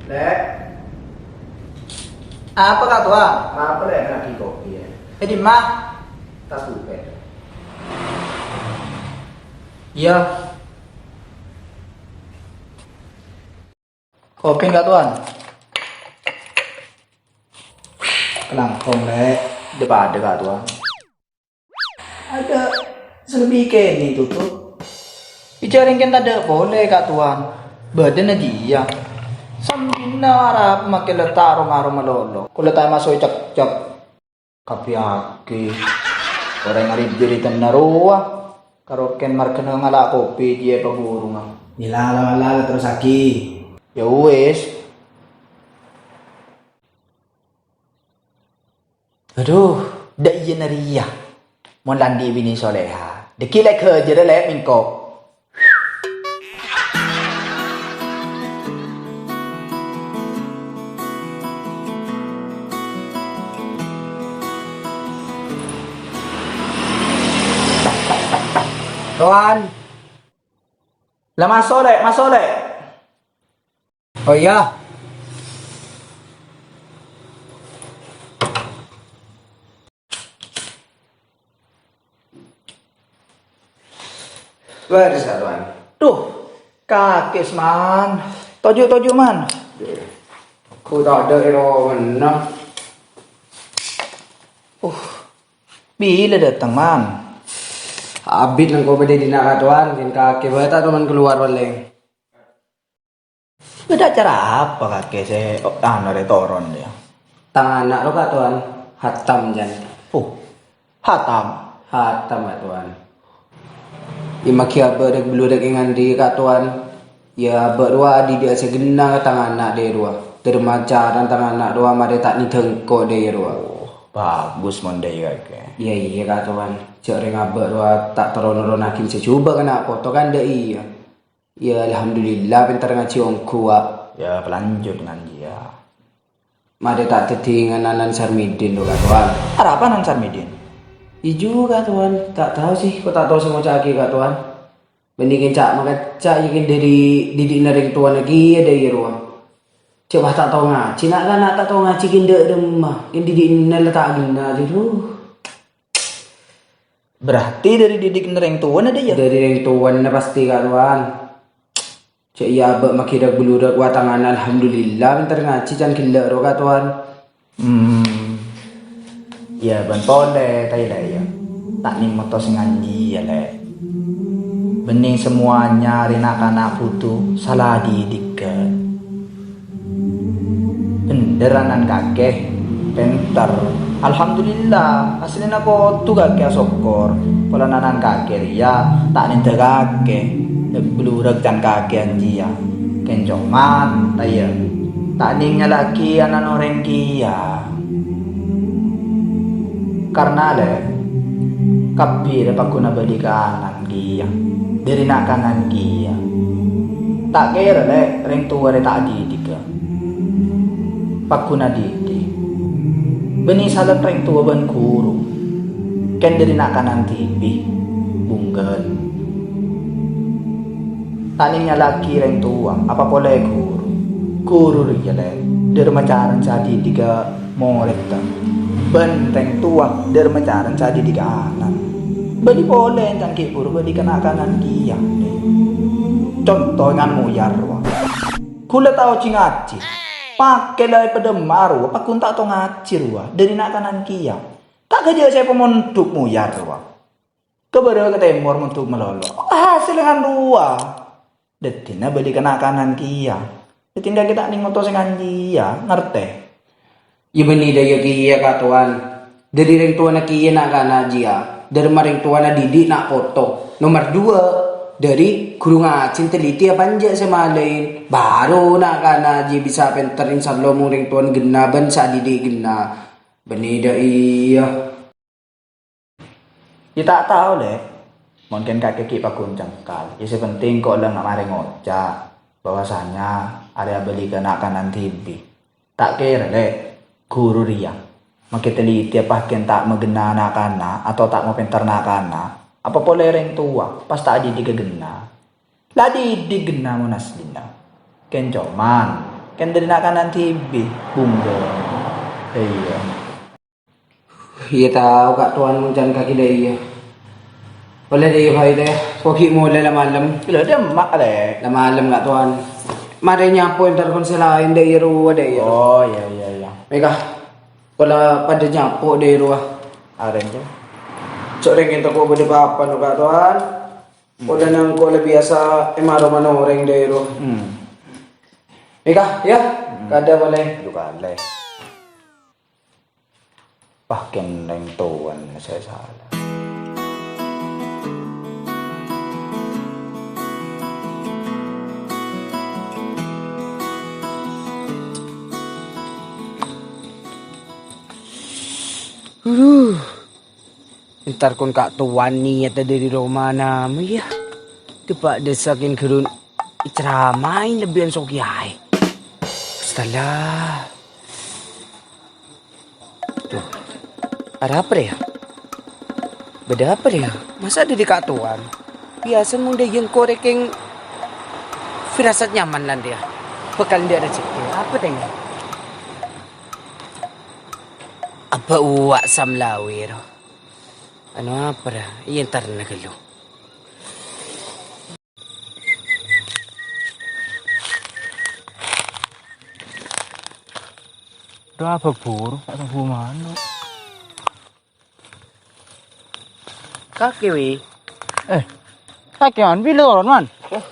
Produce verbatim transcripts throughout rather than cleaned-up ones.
Lè'. Apa, Ka' Towan? Apa, Lè', nagi kopi, yâ? È dimma? Tas dompet. Iyâ. Kopi, Ka' Towan? Kalangkong, Lè'. Dâ-padâ, Ka' Towan. Adâ', sè lebbi kènè' tutup. Bicara engken tadâ' polè, Ka' Towan. Bâdâna jiyâ. Sambina arapa makè la ta' rom-arom malolo. Kaulâ ta' maso' cekcok. Kabbhi aghi. Orèng arè jârèya tenna rowa. Karo kèn marghâna ngala' kopi jiyâ paghurungnga. Mila la-, la-, terrossaghi. Yâ wis. Adhu, dâ' iyâ nariyâ. Mon la andi' binè soleha, dâgghi' lè' ghâjârâ lè' mèngko. Towan. La maso' lè', maso' lè'. Oh iyâ. Bârâs, Ka' Towan. Dhu, kakè, Man. Toju', toju', Man. Ku tadâ' è rowana. Uh, bilâ dâteng, Man? Abit lengko bâdâ è dinna', Ka' Towan, kèng kakè bâ' ta' toman kalowar palèng. Bâdâ acara apa kakè sè, anu, rè toron, yâ? Tang ana' ro, Ka' Towan, hatam, jân. Oh, hatam? Hatam, Ka' Towan. Yâ, maghi abâ' rèk-belurèk è ngandhi, Ka' Towan. Yâ, abâ' rowa adidi'â sè ghenna tang ana' dâ' rowa. Dârmacaran tang ana' rowa marè ta' nèdhâ engko' dâ' iyâ rowa. Oh, bagus mon dâ' iyâ kakè. Iyâ, iyâ, Ka' Towan. Jhâ' rèng abâ' rowa ta' toro-, noronaghi sè jhubâ' kana' poto kan dâ' iyâ. Yâ, alhamdulillah, pènter ngajhi ongghu, wa'. Yâ, palanjut ngajhi, yâ. Marè ta' dhâddhi ngèn Nan Sarmidin, lo, Ka' Towan. Arapa Nan Sarmidin? Ijhu, Ka' Towan. Ta' tao, sè, ko' ta' tao sè ngoca'aghi, Ka' Towan. Bânnè kèng ca'-makacca', yâ, kèng dâri didi'na rèng towana kèya, dâ' iyâ rowa. Coba ta' tao ngajhi, na'-kana' ta' tao ngajhi, kèng dâ' remma. Kèng didi'na la ta' ghenna, adhu. Berarti dâri didi'na rèng towana, dâ', yâ? Dâri rèng towana pastè, Ka' Towan. Jhâ' iyâ abâ' maghi rèk-belurèk, wa, tang ana', alhamdulillah, pènter ngajhi, can ghellâ' ro, Ka' Towan. Hmm. Yâ, bân polè, ta' iyâ, Lè', yâ. Ta' nèng motto sè ngajhi, yâ, Lè'. Bânnè samoanya rè na'-kana' bhuto sala didi'â. Bhender anan kakè, pènter. Alhamdulillah, asllèna kodhu kakè asokkor. Polana anan kakè rèya ta' nèndhâ kakè, lèk-belurèk can kakè anjiyâ. Kèng coman, ta' iyâ, ta' nèng nyala'aghi anan orèng kèya. Karna, Lè', kabbhi rè paggun abâli ka anan kèya, dâri na'-kana' kèya. Ta' kèra, Lè', rèng towa rè ta' adidi'â. Paggun adidik. Bânnè salèn rèng towa bân ghuru. Kèng dâri na'-kana' dhibi', bunggal. Ta' nèng nyala'aghi rèng towa, apa polè ghuru. Ghuru rèya, Lè', dârmacaran sè adidi'â morèdda. Bân rèng towa dârmacaran sè adidi'â anan. Bâli polè èncan ghi' bhuru bâli ka na'-kana' kèya. Conto èngan moyar rowa. Ghulâ tao ji-ngajhi. Pakè la èpadâmma rowa, paggun ta' tao ngajhi rowa, dâri na'-kana' kèya. Ta' ghâjâ sè pamondhuk moyar rowa. Ka bârâ ka tèmor mondhuk malolo. Hasèl èngan rowa. Dhâddhina bâli ka na'-kana' kèya. Dhâddhi kakè ta' nèng motto sè ngajhi, yâ, ngartè? Yâ, bânnè dâ' iyâ kèya, Ka' Towan. Dâri rèng towana kèya na'-kana' jiyâ. Dârma rèng towana didik na' poto. Nomer duwâ', dâri ghuru ngajhi telliti apa enjâ' sè malaèn. Bhuru na'-kana' jiyâ bisa pènter, insyaallah, mon rèng towana ghenna bân sè adidik ghenna. Bânnè dâ' iyâ. Yâ ta' tao, Lè'. Mon kèng kakè ghi' paggun cengkal, yâ sè penting ko' la nga-, marè ngoca' bahwasanya arè abâli ka na'-kana' dhibi'. Ta' kèra, Lè', ghuru rèya. Makè telliti apa kèng ta' maghenna na'-kana' atau ta' mapènter na'-kana', apa polè rèng towa pas ta' adidik ghenna. La didik ghenna mon asllina. Kèng coman, Kan dâri na'-kana' T B. Bungga. Iyâ. Iyâ tao, Ka' Towan, mon can kakè dâ' iyâ. Ollè dâ' iyâ, Fai, tè. Ko' ghi' molè la malem. Lha, dâ' emma', Lè'. La malem, Ka' Towan. Marè nyapo entar kon sè laèn dâ' iyâ rowa dâ' iyâ. Oh, iyâ, iyâ, iyâ. Mèka. Kola padâ nyapo dâ' rowa. Arèng, Cong. Cok rèng ento ko' bâdâ pa-apa, no, Ka' Towan. Hmm. Kola nang kola biyasa è maro manorèng dâ' rowa. Hmm. Mèka, yâ. Hmm. Kadâ' polè. Lu kalè. Wah, kennèng towan sè sala. Aduh. Entar kon Ka' Towan niyadhâ dâri romana, ma' iyâ. Dâpa' dâ' sakèng ghârun èceramaè lebbiyân sokèyaè. Astagfirullah. Duh, arapa rèya? Bâdâ apa rèya? Masa' dâri Ka' Towan? Biyasa mon dâ' iyâ engko' rèkèng firasat nyaman lan rèya. Bhâkal endâ' rejhekkè. Apa tèng? Abâ' uwa' samlawir. Anu apa ra? Iyâ entarna ghâllu. Dah buru, tak tunggu mana. Kakè, Wi. Eh, kakè, Man, bilâ toron, Man? Eh,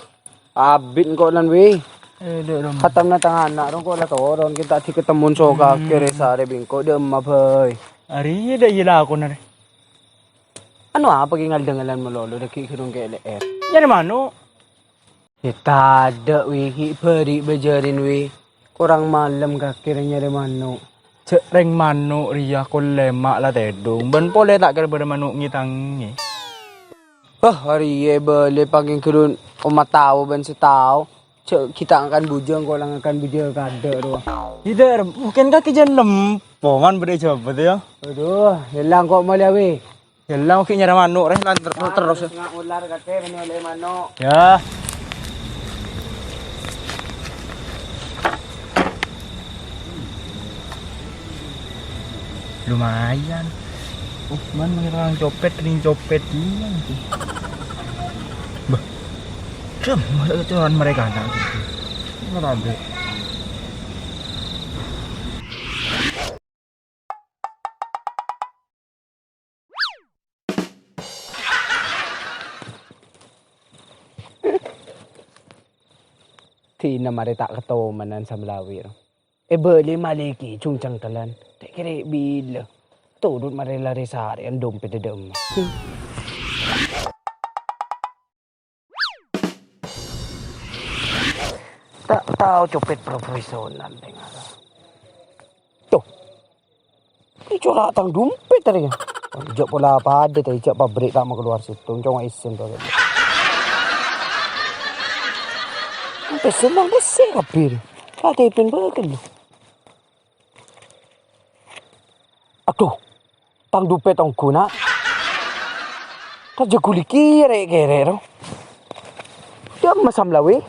abit engko' nan, Wi. Eh, dek, Rom. Khatamna tang ana', Rom, engko' la toron. Kita diketemmon so kakè, hmm, rè-sarè bi' engko' dâ' emma, Bay. Arèya dâ' iyâ lakona rè. Anu apa ghi' ngal-dângalan malolo dâgghi' ghârung kèlè'èr? Nyarè mano'. Yâ tadâ', Wi, ghi' bâri' bâjârin, Wi. Korang malem kakè rè nyarè mano'. Jhâ' rèng mano' rèya kol lèma' la tèdung, bân polè ta' kèra bâdâ mano' ngè-tangngè. Bâh, arèya bâli pangèn ghârun omma tao bân sè tao. Jhâ' ghi' ta' ngakan bujâ, engko' la ngakan bujâ kadâ' rowa. Ida, mungkin kakè jân lempo, Man, bâdâ jhâbât, yâ. Aduh, yella engko' molèya, Wi. Yella, ghi' nyarè mano' rè, lan ter-, terros. Nga' ular kakè, mano' lè mano'. Yâ. Lumayan. Oh, Man, mangkèn orang copet, ring copet dulu, Man. Bah. Dem, masa' coran mereka anak gitu. Merabek. Dina marè ta' katomanan samlawir. Èbâli malè ghi' jung cangkelan. Ta' kèra bilâ. Torot marè la rè-sarèyan dompèt dâ' emma. Ta' tao copet profesional, tèngala. Tuh. Ècora' tang dompèt arèya. Jhâ' pola padâ, ta' jhâ' pabrik ta' makalowar sèttong, coma isen to. Pèssè nang pèssè kabbhi. Ka tepèn bâkal. Aduh, tang dompèt ongghu, Na'. Ka jhâ' ghuli kèrè-kèrè, ro. Dâ' emma samlawir.